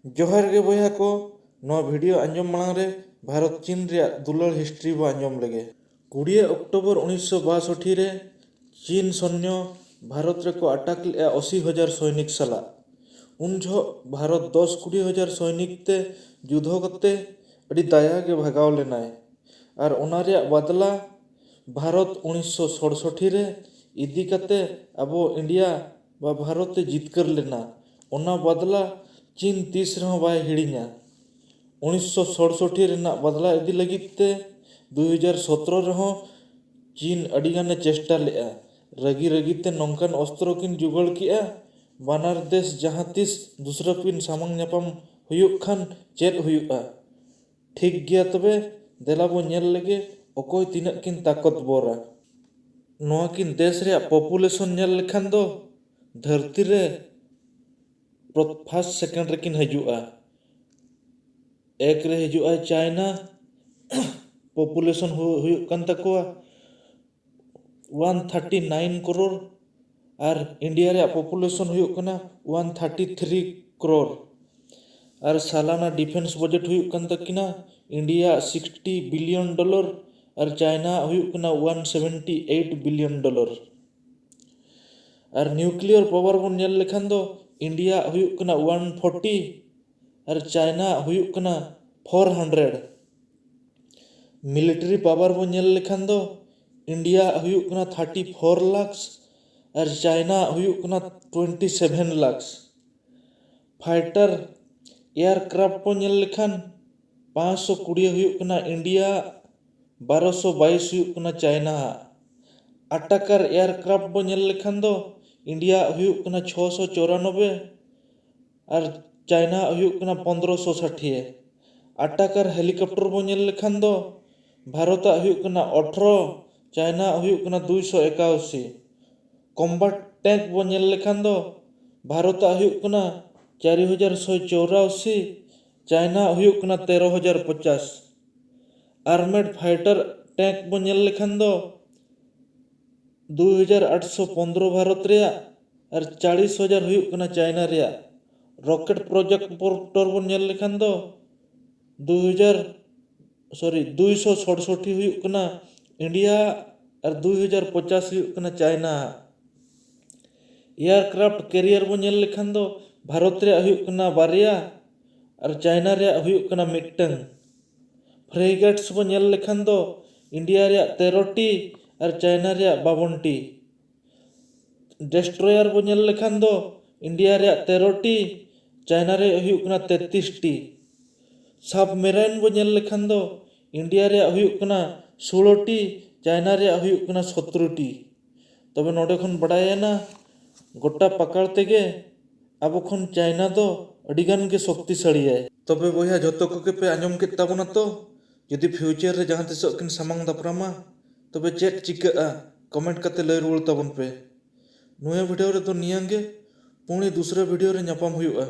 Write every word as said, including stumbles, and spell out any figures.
ᱡᱚᱦᱟᱨ ᱜᱮ ᱵᱚᱭᱦᱟ ᱠᱚ, ᱱᱚᱣᱟ ᱵᱷᱤᱰᱤᱭᱳ ᱟᱸᱡᱚᱢ ᱢᱟᱲᱟᱝ ᱨᱮ ᱵᱷᱟᱨᱚᱛ ᱪᱤᱱ ᱨᱮᱭᱟᱜ ᱫᱩᱞᱟᱹᱲ ᱦᱤᱥᱴᱨᱤ ᱵᱚ ᱟᱸᱡᱚᱢ ᱞᱮᱜᱮ᱾ ᱠᱩᱲᱤᱭᱟᱹ ᱚᱠᱴᱳᱵᱚᱨ ᱩᱱᱤᱥᱥᱚ ᱵᱟᱥᱚᱴᱷᱤ ᱨᱮ ᱪᱤᱱ ᱥᱚᱱᱭᱚ ᱵᱷᱟᱨᱚᱛ ᱨᱮᱠᱚ ᱟᱴᱟᱠ ᱞᱮᱫᱼᱟ ᱟᱥᱤ ᱦᱟᱡᱟᱨ ᱥᱚᱭᱱᱤᱠ ᱥᱟᱞᱟᱜ᱾ ᱩᱱ ᱡᱚᱦᱚᱜ ᱵᱷᱟᱨᱚᱛ ᱫᱚᱥ ᱠᱩᱲᱤ ᱦᱟᱡᱟᱨ ᱥᱚᱭᱱᱤᱠ ᱛᱮ ᱡᱩᱫᱷᱚ ᱠᱟᱛᱮ ᱟᱹᱰᱤ ᱫᱟᱭᱟ ᱜᱮ ᱵᱷᱟᱜᱟᱣ ᱞᱮᱱᱟᱭ᱾ ᱟᱨ ᱚᱱᱟ ᱨᱮᱭᱟᱜ ᱵᱟᱫᱞᱟ ᱵᱷᱟᱨᱚᱛ ᱩᱱᱤᱥᱥᱚ ᱥᱚᱲᱥᱚᱴᱷᱤ ᱨᱮ ᱤᱫᱤ ᱠᱟᱛᱮ ᱟᱵᱚ ᱤᱱᱰᱤᱭᱟ ᱵᱟ ᱵᱷᱟᱨᱚᱛ ᱮ ᱡᱤᱛᱠᱟᱹᱨ ᱞᱮᱱᱟ᱾ ᱚᱱᱟ ᱵᱟᱫᱞᱟ ᱪᱤᱱ ᱛᱤᱥ ᱨᱮᱦᱚᱸ ᱵᱟᱭ ᱦᱤᱲᱤᱧᱟ᱾ ᱩᱱᱤᱥᱥᱚ ᱥᱚᱲᱥᱚᱴᱷᱤ ᱨᱮᱱᱟᱜ ᱵᱟᱫᱞᱟ ᱤᱫᱤ ᱞᱟᱹᱜᱤᱫ ᱛᱮ ᱫᱩ ᱦᱟᱡᱟᱨ ᱥᱚᱛᱨᱚ ᱨᱮᱦᱚᱸ ᱪᱤᱱ ᱟᱹᱰᱤ ᱜᱟᱱᱮ ᱪᱮᱥᱴᱟ ᱞᱮᱫᱼᱟ᱾ ᱨᱟᱹᱜᱤ ᱨᱟᱹᱜᱤ ᱛᱮ ᱱᱚᱝᱠᱟᱱ ᱚᱥᱛᱨᱚ ᱠᱤᱱ ᱡᱩᱜᱟᱹᱲ ᱠᱮᱜᱼᱟ, ᱵᱟᱱᱟᱨ ᱫᱮᱥ ᱡᱟᱦᱟᱸ ᱛᱤᱥ ᱫᱩᱥᱨᱟᱹᱯᱤᱱ ᱥᱟᱢᱟᱝ ᱧᱟᱯᱟᱢ ᱦᱩᱭᱩᱜ ᱠᱷᱟᱱ ᱪᱮᱫ ᱦᱩᱭᱩᱜᱼᱟ? ᱴᱷᱤᱠ ᱜᱮᱭᱟ, ᱛᱚᱵᱮ ᱫᱮᱞᱟ ᱵᱚ ᱧᱮᱞ ᱞᱮᱜᱮ ᱚᱠᱚᱭ ᱛᱤᱱᱟᱹᱜ ᱠᱤᱱ ᱛᱟᱠᱚᱛᱵᱚᱨᱟ᱾ ᱱᱚᱣᱟ ᱠᱤᱱ ᱫᱮᱥ ᱨᱮᱭᱟᱜ ᱯᱚᱯᱩᱞᱮᱥᱚᱱ ᱧᱮᱞ ᱞᱮᱠᱷᱟᱱ ᱫᱚ ᱫᱷᱟᱹᱨᱛᱤ ᱨᱮ ᱯᱨᱚ-, ᱯᱷᱟᱥᱴ ᱥᱮᱠᱮᱱᱰ ᱨᱮᱠᱤᱱ ᱦᱤᱡᱩᱜᱼᱟ᱾ ᱮᱠ ᱨᱮ ᱦᱤᱡᱩᱜᱼᱟ ᱪᱟᱭᱱᱟ, ᱯᱚᱯᱩᱞᱮᱥᱚᱱ ᱦᱩ-, ᱦᱩᱭᱩᱜ ᱠᱟᱱ ᱛᱟᱠᱚᱣᱟ ᱚᱣᱟᱱ ᱛᱷᱟᱨᱴᱤ ᱱᱟᱭᱤᱱ ᱠᱨᱳᱨ, ᱟᱨ ᱤᱱᱰᱤᱭᱟ ᱨᱮᱭᱟᱜ ᱯᱚᱯᱩᱞᱮᱥᱚᱱ ᱦᱩᱭᱩᱜ ᱠᱟᱱᱟ ᱚᱣᱟᱱ ᱛᱷᱟᱨᱴᱤ ᱛᱷᱨᱤ ᱠᱨᱳᱨ᱾ ᱟᱨ ᱥᱟᱞᱟᱱᱟ ᱰᱤᱯᱷᱮᱱᱥ ᱵᱟᱡᱮᱴ ᱦᱩᱭᱩᱜ ᱠᱟᱱ ᱛᱟᱹᱠᱤᱱᱟ ᱤᱱᱰᱤᱭᱟ ᱥᱤᱠᱥᱴᱤ ᱵᱤᱞᱤᱭᱚᱱ ᱰᱚᱞᱟᱨ, ᱟᱨ ᱪᱟᱭᱱᱟ ᱦᱩᱭᱩᱜ ᱠᱟᱱᱟ one seventy eight billion dollar. ᱟᱨ ᱱᱤᱭᱩᱠᱞᱤᱭᱟᱨ ᱯᱟᱣᱟᱨ ᱵᱚᱱ ᱧᱮᱞ ᱞᱮᱠᱷᱟᱱ ᱫᱚ ᱤᱱᱰᱤᱭᱟ ᱦᱩᱭᱩᱜ ᱠᱟᱱᱟ ᱚᱣᱟᱱ ᱯᱷᱳᱨᱴᱤ, ᱟᱨ ᱪᱟᱭᱱᱟ ᱦᱩᱭᱩᱜ ᱠᱟᱱᱟ ᱯᱷᱳᱨ ᱦᱟᱱᱰᱨᱮᱰ᱾ ᱢᱤᱞᱤᱴᱟᱨᱤ ᱯᱟᱣᱟᱨ ᱵᱚᱱ ᱧᱮᱞ ᱞᱮᱠᱷᱟᱱ ᱫᱚ ᱤᱱᱰᱤᱭᱟ ᱦᱩᱭᱩᱜ ᱠᱟᱱᱟ ᱛᱷᱟᱨᱴᱤ ᱯᱷᱳᱨ ᱞᱟᱠᱷ, ᱟᱨ ᱪᱟᱭᱱᱟ ᱦᱩᱭᱩᱜ ᱠᱟᱱᱟ ᱴᱩᱭᱮᱱᱴᱤ ᱥᱮᱵᱷᱮᱱ ᱞᱟᱠᱷ᱾ ᱯᱷᱟᱭᱴᱟᱨ ᱮᱭᱟᱨᱠᱨᱟᱯᱷᱴ ᱵᱚᱱ ᱧᱮᱞ ᱞᱮᱠᱷᱟᱱ ᱯᱟᱸᱪᱥᱚ ᱠᱩᱲᱤ ᱦᱩᱭᱩᱜ ᱠᱟᱱᱟ ᱤᱱᱰᱤᱭᱟ, ᱵᱟᱨᱚᱥᱚ ᱵᱟᱭᱤᱥ ᱦᱩᱭᱩᱜ ᱠᱟᱱᱟ ᱪᱟᱭᱱᱟ ᱦᱟᱜ᱾ ᱟᱴᱟᱠᱟᱨ ᱮᱭᱟᱨᱠᱨᱟᱯᱷᱴ ᱵᱚᱱ ᱧᱮᱞ ᱞᱮᱠᱷᱟᱱ ᱫᱚ ᱤᱱᱰᱤᱭᱟ ᱦᱩᱭᱩᱜ ᱠᱟᱱᱟ ᱪᱷᱚᱥᱚ ᱪᱚᱨᱟᱱᱚᱵᱵᱳᱭ, ᱟᱨ ᱪᱟᱭᱱᱟ ᱦᱩᱭᱩᱜ ᱠᱟᱱᱟ ᱯᱚᱱᱫᱽᱨᱚᱥᱚ ᱥᱟᱴᱷᱤᱭᱮ᱾ ᱟᱴᱟᱠᱟᱨ ᱦᱮᱞᱤᱠᱚᱯᱴᱟᱨ ᱵᱚᱱ ᱧᱮᱞ ᱞᱮᱠᱷᱟᱱ ᱫᱚ ᱵᱷᱟᱨᱚᱛᱟᱜ ᱦᱩᱭᱩᱜ ᱠᱟᱱᱟ ᱟᱴᱷᱨᱚ, ᱪᱟᱭᱱᱟ ᱦᱩᱭᱩᱜ ᱠᱟᱱᱟ ᱫᱩᱭᱥᱚ ᱮᱠᱟᱥᱤ᱾ ᱠᱚᱢᱵᱟᱴ ᱴᱮᱝᱠ ᱵᱚᱱ ᱧᱮᱞ ᱞᱮᱠᱷᱟᱱ ᱫᱚ ᱵᱷᱟᱨᱚᱛᱟᱜ ᱦᱩᱭᱩᱜ ᱠᱟᱱᱟ ᱪᱟᱨᱤ ᱦᱟᱡᱟᱨ ᱥᱚᱭ ᱪᱚᱣᱨᱟᱥᱤ, ᱪᱟᱭᱱᱟ ᱦᱩᱭᱩᱜ ᱠᱟᱱᱟ ᱛᱮᱨᱚ ᱦᱟᱡᱟᱨ ᱯᱚᱪᱟᱥ᱾ ᱟᱨᱢᱮᱰ ᱯᱷᱟᱭᱴᱟᱨ ᱴᱮᱝᱠ ᱵᱚᱱ ᱧᱮᱞ ᱞᱮᱠᱷᱟᱱ ᱫᱚ ᱫᱩ ᱦᱟᱡᱟᱨ ᱟᱴᱥᱚ ᱯᱚᱱᱫᱽᱨᱚ ᱵᱷᱟᱨᱚᱛ ᱨᱮᱭᱟᱜ ᱟᱨ ᱪᱟᱞᱤᱥ ᱦᱟᱡᱟᱨ ᱦᱩᱭᱩᱜ ᱠᱟᱱᱟ ᱪᱟᱭᱱᱟ ᱨᱮᱭᱟᱜ᱾ ᱨᱚᱠᱮᱴ ᱯᱨᱚᱡᱮᱠᱴ ᱯᱨᱚᱡᱮᱠᱴᱚᱨ ᱵᱚᱱ ᱧᱮᱞ ᱞᱮᱠᱷᱟᱱ ᱫᱚ ᱫᱩ ᱦᱟᱡᱟᱨ ᱥᱚᱨᱤ ᱫᱩᱭᱥᱚ ᱥᱚᱲᱥᱚᱴᱤ ᱦᱩᱭᱩᱜ ᱠᱟᱱᱟ ᱤᱱᱰᱤᱭᱟ ᱟᱨ ᱫᱩ ᱦᱟᱡᱟᱨ ᱯᱚᱪᱟᱥ ᱦᱩᱭᱩᱜ ᱠᱟᱱᱟ ᱪᱟᱭᱱᱟ᱾ ᱮᱭᱟᱨᱠᱨᱟᱯᱷᱴ ᱠᱮᱨᱤᱭᱟᱨ ᱵᱚᱱ ᱧᱮᱞ ᱞᱮᱠᱷᱟᱱ ᱫᱚ ᱵᱷᱟᱨᱚᱛ ᱨᱮᱭᱟᱜ ᱦᱩᱭᱩᱜ ᱠᱟᱱᱟ ᱵᱟᱨᱭᱟ ᱟᱨ ᱪᱟᱭᱱᱟ ᱨᱮᱭᱟᱜ ᱦᱩᱭᱩᱜ ᱠᱟᱱᱟ ᱢᱤᱫᱴᱟᱝ᱾ ᱯᱷᱨᱮᱜᱮᱴᱥ ᱵᱚᱱ ᱧᱮᱞ ᱞᱮᱠᱷᱟᱱ ᱫᱚ ᱤᱱᱰᱤᱭᱟ ᱨᱮᱭᱟᱜ ᱛᱮᱨᱚᱴᱤ ᱟᱨ ᱪᱟᱭᱱᱟ ᱨᱮᱭᱟᱜ ᱵᱟᱵᱚᱱᱴᱤ᱾ ᱰᱮᱥᱴᱨᱚᱭᱟᱨ ᱵᱚᱱ ᱧᱮᱞ ᱞᱮᱠᱷᱟᱱ ᱫᱚ ᱤᱱᱰᱤᱭᱟ ᱨᱮᱭᱟᱜ ᱛᱮᱨᱚᱴᱤ, ᱪᱟᱭᱱᱟ ᱨᱮᱭᱟᱜ ᱦᱩᱭᱩᱜ ᱠᱟᱱᱟ ᱛᱮᱛᱨᱤᱥᱴᱤ᱾ ᱥᱟᱵᱢᱮᱨᱟᱭᱤᱱ ᱵᱚᱱ ᱧᱮᱞ ᱞᱮᱠᱷᱟᱱ ᱫᱚ ᱤᱱᱰᱤᱭᱟ ᱨᱮᱭᱟᱜ ᱦᱩᱭᱩᱜ ᱠᱟᱱᱟ ᱥᱳᱞᱳᱴᱤ, ᱪᱟᱭᱱᱟ ᱨᱮᱭᱟᱜ ᱦᱩᱭᱩᱜ ᱠᱟᱱᱟ ᱥᱚᱛᱨᱚᱴᱤ᱾ ᱛᱚᱵᱮ ᱱᱚᱰᱮ ᱠᱷᱚᱱ ᱵᱟᱰᱟᱭᱮᱱᱟ ᱜᱚᱴᱟ ᱯᱟᱠᱟᱲ ᱛᱮᱜᱮ ᱟᱵᱚ ᱠᱷᱚᱱ ᱪᱟᱭᱱᱟ ᱫᱚ ᱟᱹᱰᱤᱜᱟᱱ ᱜᱮ ᱥᱚᱠᱛᱤᱥᱟᱲᱤᱭᱟᱭ᱾ ᱛᱚᱵᱮ ᱵᱚᱭᱦᱟ, ᱡᱷᱚᱛᱚ ᱠᱚᱜᱮ ᱯᱮ ᱟᱸᱡᱚᱢ ᱠᱮᱫ ᱛᱟᱵᱚᱱᱟ ᱛᱚ? ᱡᱩᱫᱤ ᱯᱷᱤᱭᱩᱪᱟᱨ ᱨᱮ ᱡᱟᱦᱟᱸ ᱛᱤᱥᱚᱜ ᱠᱤᱱ ᱥᱟᱢᱟᱝ ᱫᱟᱯᱨᱟᱢᱟ, ᱛᱚᱵᱮ ᱪᱮᱫ ᱪᱤᱠᱟᱹᱜᱼᱟ? ᱠᱚᱢᱮᱱᱴ ᱠᱟᱛᱮ ᱞᱟᱹᱭ ᱨᱩᱣᱟᱹᱲ ᱛᱟᱵᱚᱱ ᱯᱮ᱾ ᱱᱚᱣᱟ ᱵᱷᱤᱰᱤᱭᱳ ᱨᱮᱫᱚ ᱱᱤᱭᱟᱹ ᱜᱮ, ᱯᱩᱬᱤ ᱫᱩᱥᱨᱟᱹ ᱵᱷᱤᱰᱤᱭᱳ ᱨᱮ ᱧᱟᱯᱟᱢ ᱦᱩᱭᱩᱜᱼᱟ᱾